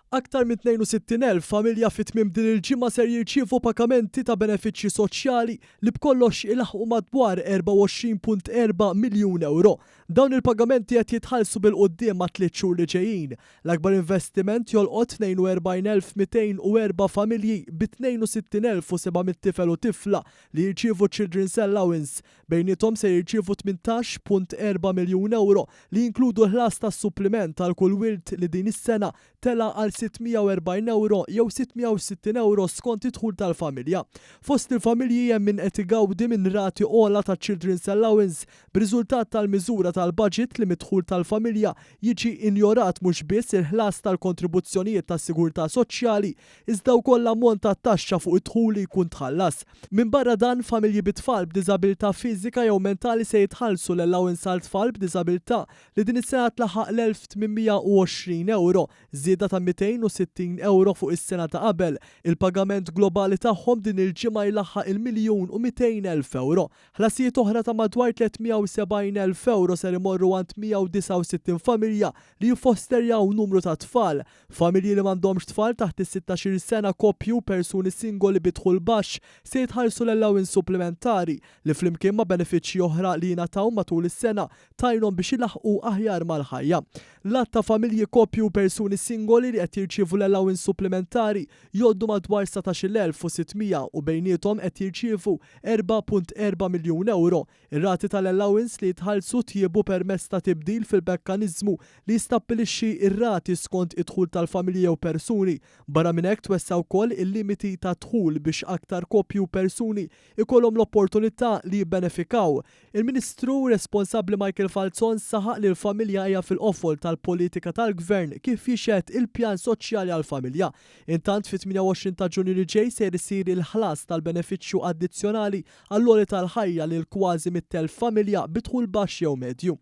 Aktar minn 62,000 familja fi tmiem din il-ġimgħa ser jirċievu pagamenti ta' benefiċċji soċjali li b'kollox ilaħħqu madwar 24.4 miljun ewro. Dawn il-pagamenti qed jitħallsu bil-quddiem għat-tliet xhur li ġejjin. L-akbar investiment jolqot 42,204 familji bi 62,700 tifel u tifla li jirċievu Children's Allowance. Bejniethom se jirċievu 18.4 miljun ewro li jinkludu l-ħlas tas-suppliment għal kull wild li din is-sena tela' għal 640 ewro jew 660 ewro skont id-dħul tal-familja. Fost il-familji hemm min qed igawdi minn rati ogħla ta' Children's Allowance b'riżultat tal-miżura tal-baġit li mid-dħul tal-familja jiġi injorat mhux biss il-ħlas tal-kontribuzzjonijiet tas-sigurtà soċjali iżda wkoll l-ammont tat-taxxa fuq id-dħul li jkun tħallas. Minbarra dan, familji bi tfal b'diżabilità fiżika jew mentali se jitħallsu l-allowance għal tfal b'diżabilità li din is-sena tlaħħaq l-1,820 ewro, żieda ta' 260 ewro fuq is-sena ta' qabel. Il-pagament globali tagħhom din il-ġimgħa jlaħħaq il-miljun u 200,000 ewro. Ħlasijiet oħra ta' madwar 370,000 ewro ser imorru għand 169 familja li jiffosterjaw numru ta' tfal. Familji li m'għandhomx tfal taħt is-sittax-il sena, koppji u persuni singoli bi dħul baxx se jitħallsu l-allowance supplimentari li flimkien ma' benefiċċji oħra li jingħataw matul is-sena tgħinhom biex ilaħħqu aħjar mal-ħajja. L-għadd ta' familji, koppji u persuni singoli li qed jirċievu l-allowance supplimentari jgħoddu madwar 19,600 u bejniethom qed jirċievu 4.4 miljun ewro. Ir-rati tal-allowance li jitħallsu tjiebu permezz ta' tibdil fil-mekkaniżmu li jistabbilixxi r-rati skont id-dħul tal-familji jew persuni. Barra minn hekk twessa' wkoll il-limiti tad-dħul biex aktar koppji u persuni jkollhom l-opportunità li jibbenefikaw. Il-Ministru responsabbli Michael Falzon saħaq li l-familja hija fil-qofol tal-politika tal-Gvern kif jixhed il-pjan soċjali għall-familja. Intant fit-28 ta' Ġunju li ġej ser isir il-ħlas tal-benefiċċju addizzjonali għall-għoli tal-ħajja lil kważi 100,000 familja bi dħul baxx jew medju.